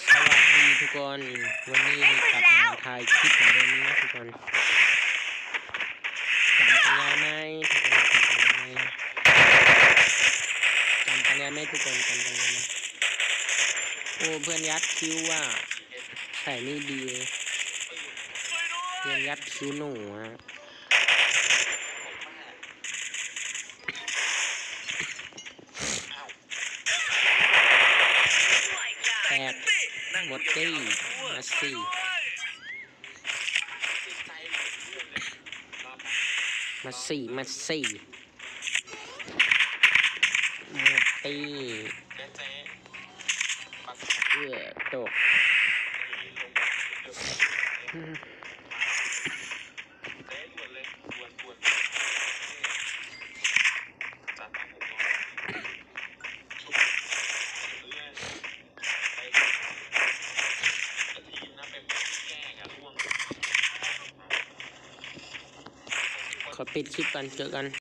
ສະຫວັດດີທຸກຄົນ ວັນນີ້ກັບມາຖ່າຍຄລິບເໝືອນເດີມເນາະທຸກຄົນ. ກຳປັນຍາໃໝ່ທຸກຄົນ ກຳປັນຍາໃໝ່ ກຳປັນຍາໃໝ່ທຸກຄົນ ກຳປັນຍາໃໝ່. ໂອ້ ເພື່ອນຍັດຄິວວ່າ ໃສ່ນີ້ດີ ເພື່ອນຍັດຄິວໜູອະ. ແຕກ ໝົດຕີ ມາສີ່ ມາສີ່ ມາສີ່ ໝົດຕີ ເອີ ຕົກ. ຂໍປິດຄລິບກ່ອນ ເຈີກັນ.